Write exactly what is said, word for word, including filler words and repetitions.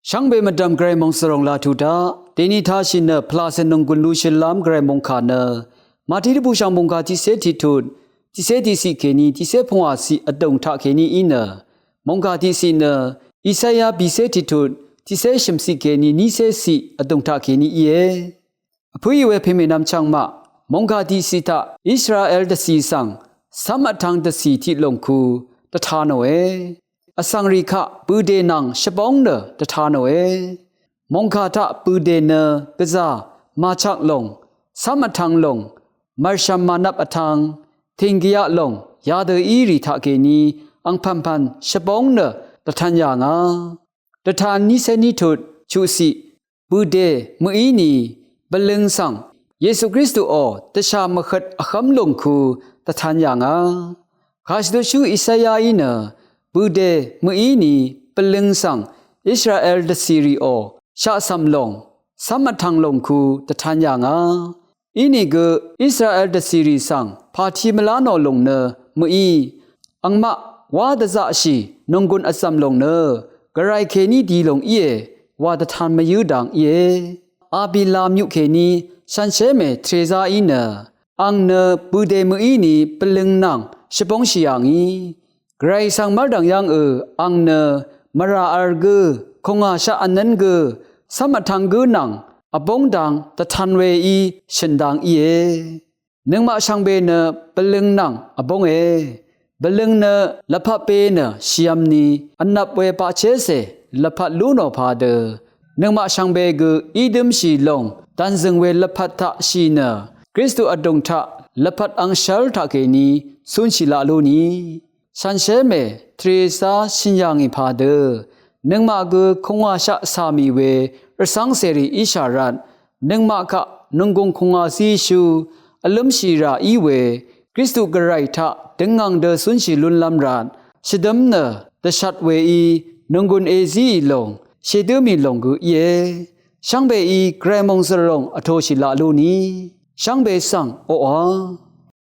Shvngbe mvdv̀m Gvray mòngsvròng laq tuq daq, dèni tashì nø pvlacè nònggùn lushøl lv́m Gvray mòngkà nø, Màtiq dvbùshv̀ng mòngkà tiqcé tiqtut, tiqcé tiqciq kèní, tiqcé pungwàciq vdùng taq kèní í nø, mòngkà tiqciq nø, Isaya bìcé tiqtut, tiqcé shø̀mciq kèní, nícé ciq vdùng taq kèní íe. Vpǿì we pèmènvm chvngmaq, mòngkà tiqciq taq Israel dvcì svng, cv́m vtv̄ng dvcì tiq lòng ku, dvta nòe. Vsvng rì kaq bø̀dè nvng shvbóng nø dvta nòe. Mòngkà taq bø̀dè nø gvzà màchak lòng, cv́m vtv̄ng lòng, mv̀rshv̀m mànvp vtv̄ng, tìng gvyaq lòng, yadø í rì taq kèní, angpv̀npv̀n shvbóng nø dvtv̄n yà ngà. Dvtan nícé ní tut, chuqciq, bø̀dè mø̀í ni, bvløng svng, Yesu Kristuò, dvshà mvhøt vhv́m lòng ku, dvtan yà ngà. Kàshvdutshú Isaya í nø, bø̀dè mø̀í ni, bvløng svng, Israel dvcì rìò, shaqcv̀m lòng, cv́m vtv̄ng lòng ku, dvtan yà ngà. Inìgø Israel dvcì rì svng, pàti mvlá nò lòng nø, mø̀í, angmaq, wá dvzaqshì, nònggùn vzv̀m lòng nø, Gvray kèní di lòng íe, wa dvtan mvyǿ dang íe. Abila myuq kèní, shànshér mè Tvrezá í nø, ang nø bø̀dè mø̀í ni bvløng nvng shvbóngshì yà ngì. Gvray svng mv́rdv̀ng yv́ngø, ang nø mvrà v̄l gǿ, kùngàshaq vnv́n gǿ, cv́m vtv̄ng gǿ nvng, vbóng dang dvtan weí shø̀n dang íe. Nøngmaq shvngbe nø bvløng nvng vbónge. Bvløng nø lvpat be nø shìv̄m ni vnvp we baqchécè lvpat lú nò padø, nøngmaq shvngbe gø í dǿmshì lòng dv̀nzø̀ng we lvpat taq shì nø, Kristu vdùng taq lvpat angshv́l taqkèní cúnshì laq lú ni. Shànshér mè Tvrezá shø̀n yà ngì padø, nøngmaq gø kùngàshaq cà mì we rvcv́ng cèrì íshà rvt, nøngmaq kaq nònggùng kùngà zíshú vlǿmshì rà í we, Kristu Gvray taq døngngàng dø cúnshì lúnlv́m rvt, shvdǿm nø dvshat weí nònggùn èzíì lòng, shèdǿ mì lòng gø íe. Shvngbeí Gvray mòngzø̀l lòng vtōshì laq lú ni. Shvngbe svng oqà